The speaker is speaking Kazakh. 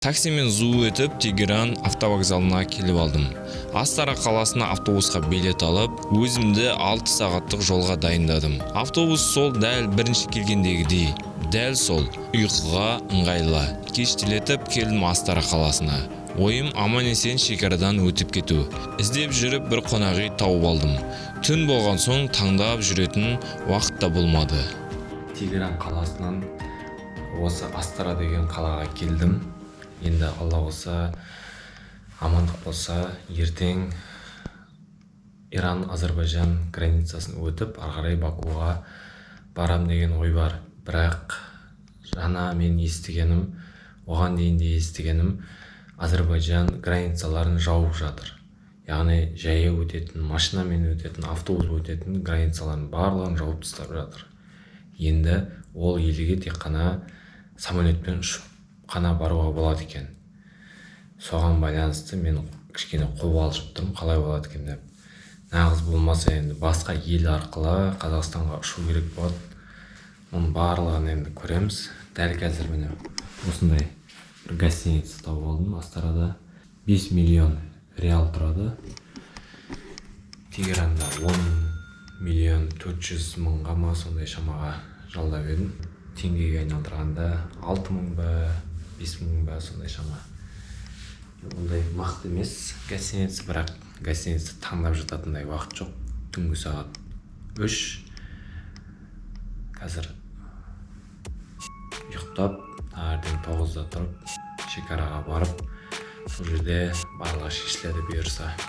Таксимен зу етіп Тегеран автовокзалына келіп алдым. Астара қаласына автобусқа билет алып, өзімді 6 сағаттық жолға дайындадым. Автобус сол дәл бірінші келгендегідей, дәл сол ұйқыға ыңғайлы. Кештелетіп келдім Астара қаласына. Ойым аман есен шекарадан өтіп кету. Іздеп жүріп бір қонақ үй тауып алдым. Түн болған соң таңдап жүретін уақыт та болмады. Тегеран қаласынан осы Астара деген қалаға келдім. Енді Алла болса, амандық болса, ертең Иран Әзірбайжан границасын өтіп, ары қарай Бакуға барам деген ой бар. Бірақ жаңа мен естігенім, оған дейін де естігенім, Әзірбайжан границаларын жауып жатыр. Яғни жаяу өтетін, машинамен өтетін, автобус өтетін границалардың барлығын жауып тастап жатыр. Енді ол елге тек қана самолетпен ұшып қана баруға болады екен. Соған байланысты мен кішкене қобалжып тұрмын, қалай болады екен деп. Нағыз болмаса, енді басқа ел арқылы Қазақстанға ұшу керек болады. Оның барлығын енді көреміз. Дәл қазір, міне, осындай бір гостиница тауып алдым Астарада. 5 миллион реал тұрады. Тегеранда 10 миллион 400 мыңға ма, сондай шамаға жалдап едім. Теңгеге айналдырғанда 6 мың ба, 5 мың ба, сондай шама. Ондай мықты емес гостиница, бірақ гостиница таңдап жататындай уақыт жоқ. Түнгі сағат 3. Қазір ұйықтап, таңертең 9-да тұрып, шекараға барып, сол жерде барлығы шешіледі, бұйырса.